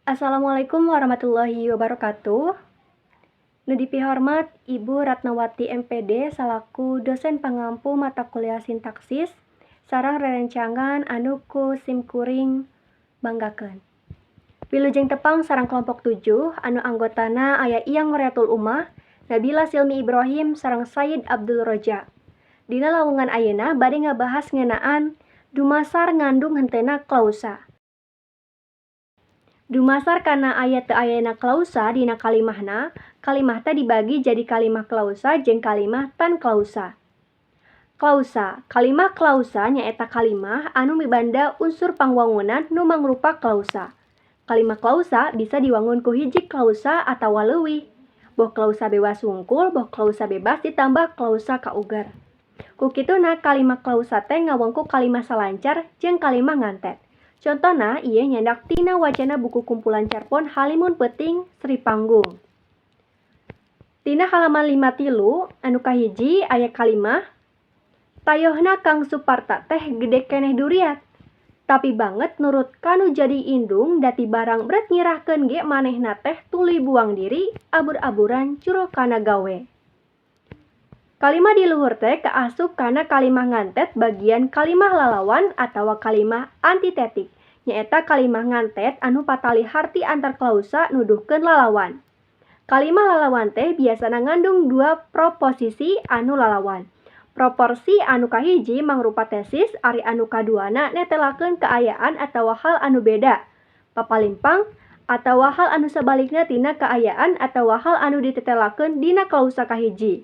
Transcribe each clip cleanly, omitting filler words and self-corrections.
Assalamualaikum warahmatullahi wabarakatuh. Nu dipihormat Ibu Ratnawati MPD salaku dosen pangampu mata kuliah sintaksis sareng rerencangan anu ku simkuring banggakeun. Wilujeng tepang sareng kelompok 7 anu anggotana aya Iyang Ngoriatul Umah, Nabila Silmi Ibrahim sareng Said Abdul Roja. Dina lawungan ayeuna bade ngabahas ngeunaan dumasar ngandung henteuna klausa. Dumasar kana aya teu ayana klausa dina kalimahna, kalimah teh dibagi jadi kalimah klausa jeung kalimah tan klausa. Klausa. Kalimah klausa nyaeta kalimah anu mibanda unsur pangwangunan nu mangrupa klausa. Kalimah klausa bisa diwangun ku hiji klausa atawa leuwih, boh klausa bebas wungkul boh klausa bebas ditambah klausa kauger. Ku kituna kalimah klausa teh ngawengku kalimah salancar jeung kalimah ngantet. Contona ieu nyandak tina wacana buku kumpulan cerpon Halimun Peuting Sri Panggung. Tina halaman 53 anu kahiji aya kalimah Tayohna Kang Suparta teh gede keneh duriat. Tapi banget nurut kanu jadi indung da tibarang bret nyirahkeun ge manehna teh tuluy buang diri abur-aburan curul kana gawe. Kalimah di luhur teh kaasup kana kalimah ngantet bagian kalimah lalawan atawa kalimah antitetik nyaeta kalimah ngantet anu patali harti antar klausa nuduhkeun lalawan. Kalimah lalawan teh biasana ngandung dua proposisi anu lalawan. Proporsi anu kahiji mangrupa tesis ari anu kaduana netelakeun kaayaan atawa hal anu beda, papalimpang, atawa hal anu sabalikna tina kaayaan atawa hal anu ditetelakeun dina klausa kahiji.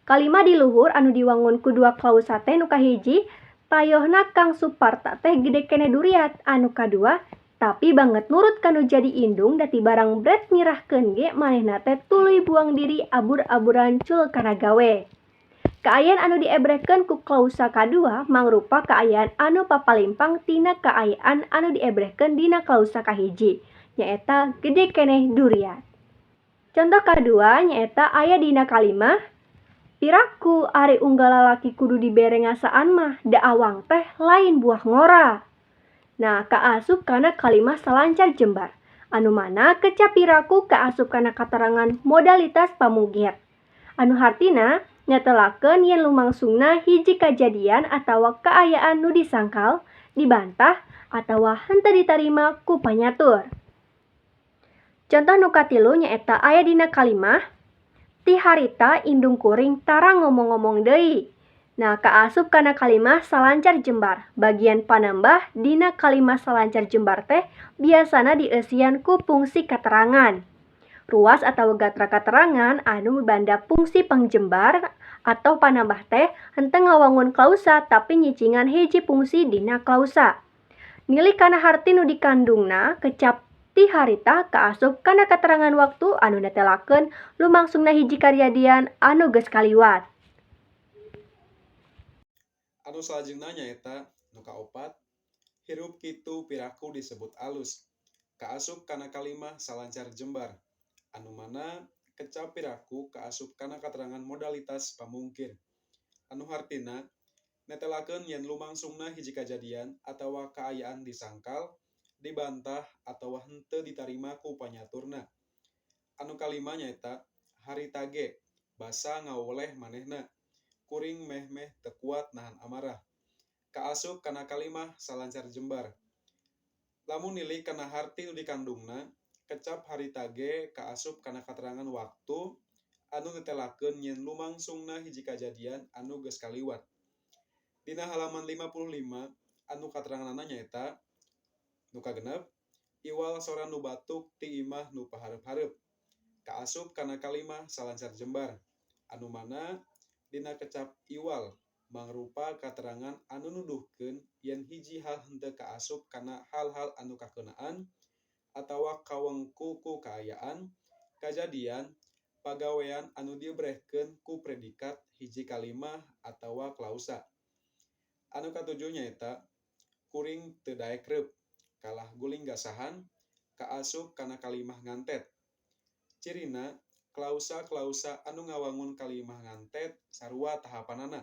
Kalimah di luhur anu diwangun ku dua klausa teh nu kahiji Tayohna Kang Suparta teh gede keneh duriat, anu kadua tapi banget nurut kanu jadi indung da tibarang bret nyirahkeun ge manehna teh tuluy buang diri abur-aburan cul kana gawe. Kaayaan anu diebrehkeun ku klausa kadua mangrupa kaayaan anu papalimpang tina kaayaan anu diebrehkeun dina klausa kahiji, nyaeta gede keneh duriat. Contoh kadua nyaeta aya dina kalimah Piraku ari unggal lalaki kudu dibere ngasaan mah da awang teh lain buah ngora. Nah, kaasup kana kalimah salancar jembar, anu mana kecap piraku kaasup kana katerangan modalitas pamungkir. Anu hartina netelakeun yen lumangsungna hiji kajadian atawa kaayaan nu disangkal, dibantah, atawa henteu ditarima ku panyatur. Contoh nu katilu nyaeta aya dina kalimah Ti harita indung kuring tara ngomong-ngomong deui. Nah, kaasup kana kalimah salancar jembar. Bagian panambah dina kalimah salancar jembar teh biasana dieusian ku pungsi katerangan. Ruas atawa gatra katerangan anu mibanda pungsi pangjembar atau panambah teh henteu ngawangun klausa tapi nyicingan hiji pungsi dina klausa. Nilik kana harti nu dikandungna, kecap ti harita kaasup kana katerangan waktu anu netelakeun lumangsungna hiji kajadian anu geus kaliwat. Anu salajengna nyaeta nu kaopat, hirup kitu piraku disebut alus. Kaasup kana kalimah salancar jembar, anu mana kecap piraku kaasup kana katerangan modalitas pamungkir. Anu hartina netelakeun yen lumangsungna hiji kajadian atawa kaayaan disangkal, dibantah, atawa henteu ditarima ku panyaturna. Anu kalima nyaeta harita ge basa ngawoleh manehna, kuring meh-meh teu kuat nahan amarah. Kaasup kana kalimah salancar jembar. Lamun nilik kana harti nu dikandungna, kecap harita ge kaasup kana katerangan waktu anu netelakeun yen lumangsungna hiji kajadian anu geus kaliwat. Dina halaman 55 anu kateranganna nyaeta nu kagenep, iwal sora nu batuk ti imah nu pahareup-hareup. Kaasup kana kalimah salancar jembar, anu mana dina kecap iwal mangrupa katerangan anu nuduhkeun yen hiji hal henteu kaasup kana hal-hal anu kakeunaan atawa kawengku ku kaayaan, kajadian, pagawean anu diebrehkeun ku predikat hiji kalimah atawa klausa. Anu katujuh nyaeta kuring teu daek reup kalah guling gasahan kaasup kana kalimah ngantet. Cirina klausa-klausa anu ngawangun kalimah ngantet sarua tahapanana,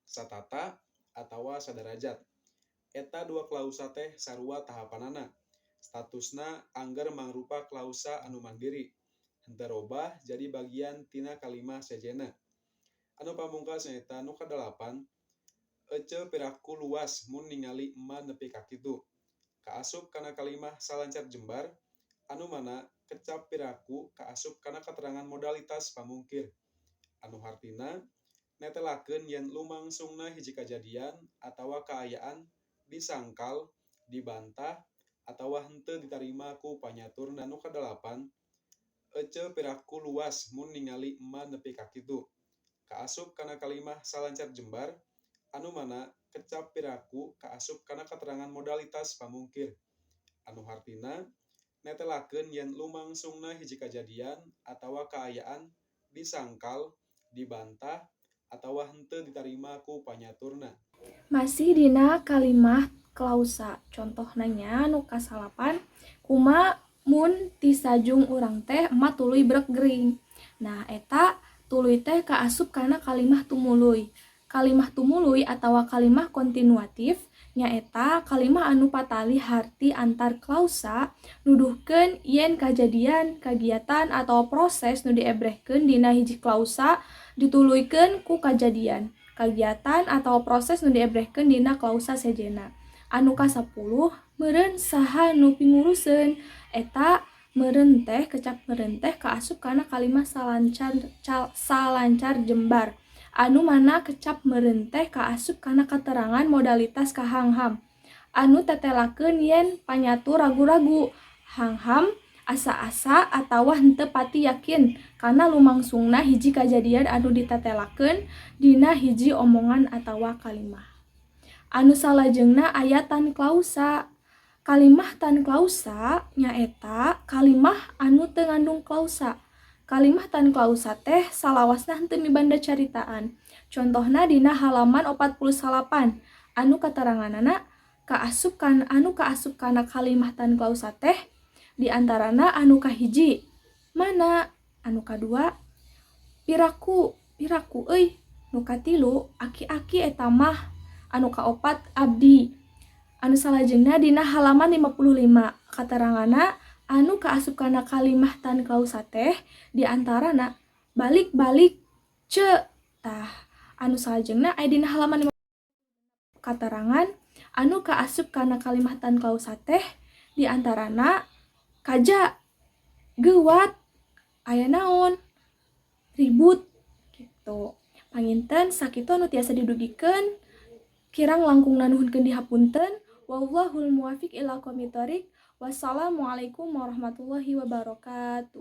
satata atawa sadarajat. Eta dua klausa teh sarua tahapanana. Statusna angger mangrupa klausa anu mandiri, henteu robah jadi bagian tina kalimah sejenna. Anu pamungkas nyaeta nu kadalapan, Ece piraku luas mun ningali ema nepi ka kitu. Kaasup kana kalimah salancar jembar, anu mana kecap piraku kaasup kana katerangan modalitas pamungkir. Anu hartina netelakeun yen lumangsungna hiji kajadian atawa kaayaan disangkal, dibantah, atawa henteu ditarima ku panyaturna. Nu kadalapan, Ece piraku luas mun ningali ema nepi ka kitu. Kaasup kana kalimah salancar jembar, anu mana kecap piraku kaasup kana katerangan modalitas pamungkir. Anu hartina netelakeun yen lumangsungna hiji kajadian atawa kaayaan disangkal, dibantah, atawa henteu ditarima ku panyaturna. Masih dina kalimah klausa, contohna nya nu kasalapan, kuma mun tisajung urang teh ema tuluy brek gering. Nah, eta tuluy teh kaasup kana kalimah tumuluy. Kalimah tumuluy atawa kalimah kontinuatif nyaeta kalimah anu patali harti antar klausa nuduhkeun yen kajadian, kagiatan atawa proses nu diebrehkeun dina hiji klausa dituluykeun ku kajadian, kagiatan atawa proses nu diebrehkeun dina klausa sejenna. Anu kasapuluh, meureun saha nu pinguruseun. Eta meureun teh, kecap meureun teh kaasup kana kalimah salancar jembar. Anu mana kecap meureun teh kaasup kana katerangan modalitas kahangham. Anu tetelakeun yen panyatur ragu-ragu, hangham, asa-asa atawa henteu pati yakin kana lumangsungna hiji kajadian anu ditetelakeun dina hiji omongan atawa kalimah. Anu salajengna aya tan klausa. Kalimah tan klausa nyaeta kalimah anu teu ngandung klausa. Kalimah tan klausa teh salawasna henteu mibanda caritaan. Contohna dina halaman 49 anu kateranganana anu kaasup kana kalimah tan klausa teh diantarana anu kahiji mana, anu kadua piraku, piraku euy, nu katilu aki-aki eta mah, anu kaopat abdi. Anu salajengna dina halaman 55 kateranganna anu kaasup kana kalimah tan klausa teh diantarana balik-balik ce. Tah, anu salajengna aya dina halaman 5 katerangan anu kaasup kana kalimah tan klausa teh diantarana kaja, geuwat, aya naon, ribut gitu. Panginten sakitu anu tiasa didugikeun, kirang langkungna nuhunkeun dihapunten. Wallahul muwafiq ila aqwamit thoriq. Wassalamualaikum warahmatullahi wabarakatuh.